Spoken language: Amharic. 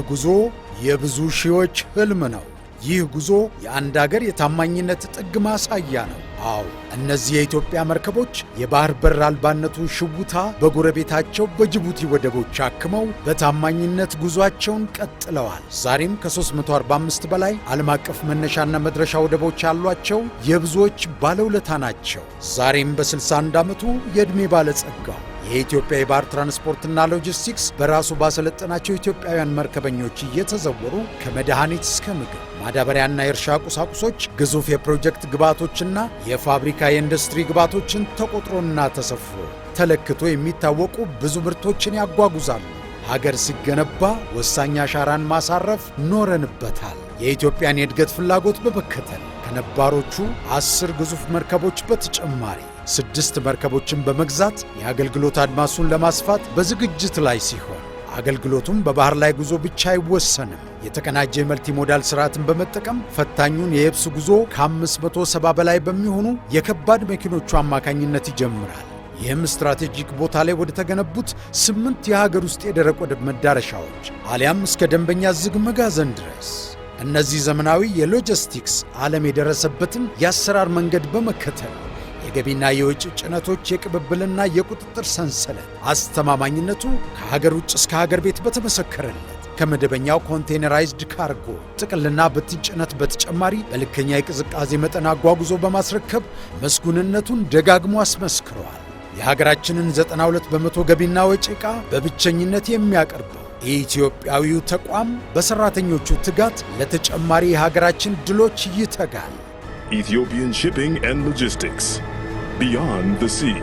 ጉዞ የብዙ ሺዎች ህልም ነው። ይህ ጉዞ የአንድ አገር የታማኝነት ጥግ ማሳያ ነው። አዎ፣ እነዚህ የኢትዮጵያ መርከቦች የባህር በር አልባነቱን ሽውታ በጎረቤታቸው በጅቡቲ ወደቦች አክመው በታማኝነት ጉዟቸውን ቀጥለዋል። ዛሬም ከ345 በላይ ዓለም አቀፍ መነሻና መድረሻ ወደቦች ያሏቸው የብዙዎች ባለውለታ ናቸው። ዛሬም በ61 ዓመቱ የዕድሜ ባለጸጋው የኢትዮጵያ የባህር ትራንስፖርትና ሎጂስቲክስ በራሱ ባሰለጠናቸው ኢትዮጵያውያን መርከበኞች እየተዘወሩ ከመድኃኒት እስከ ምግብ፣ ማዳበሪያና የእርሻ ቁሳቁሶች፣ ግዙፍ የፕሮጀክት ግብዓቶችና የፋብሪካ የኢንዱስትሪ ግብዓቶችን ተቆጥሮና ተሰፍሮ ተለክቶ የሚታወቁ ብዙ ምርቶችን ያጓጉዛሉ። ሀገር ሲገነባ ወሳኝ አሻራን ማሳረፍ ኖረንበታል። የኢትዮጵያን የእድገት ፍላጎት በመከተል ከነባሮቹ 10 ግዙፍ መርከቦች በተጨማሪ ስድስት መርከቦችን በመግዛት የአገልግሎት አድማሱን ለማስፋት በዝግጅት ላይ ሲሆን፣ አገልግሎቱም በባህር ላይ ጉዞ ብቻ አይወሰንም። የተቀናጀ የ multimodal ስርዓትን በመጠቀም ፈታኙን የየብስ ጉዞ ከ570 በላይ በሚሆኑ የከባድ መኪኖቹ አማካኝነት ይጀምራል። ይህም ስትራቴጂክ ቦታ ላይ ወደ ተገነቡት ስምንት የሀገር ውስጥ የደረቅ ወደብ መዳረሻዎች አሊያም እስከ ደንበኛ ዝግ መጋዘን ድረስ። እነዚህ ዘመናዊ የሎጂስቲክስ ዓለም የደረሰበትን የአሰራር መንገድ በመከተል የገቢና የወጪ ጭነቶች የቅብብልና የቁጥጥር ሰንሰለት አስተማማኝነቱ ከሀገር ውጭ እስከ ሀገር ቤት በተመሰከረለት ከመደበኛው containerized cargo ጥቅልና ብትን ጭነት በተጨማሪ በልከኛ የቅዝቃዜ መጠን አጓጉዞ በማስረከብ ምስጉንነቱን ደጋግሞ አስመስክረዋል። የሀገራችንን 92% ገቢና ወጪ ዕቃ በብቸኝነት የሚያቀርበው የኢትዮጵያዊው ተቋም በሠራተኞቹ ትጋት ለተጨማሪ የሀገራችን ድሎች ይተጋል። Ethiopian Shipping and Logistics. Beyond the sea.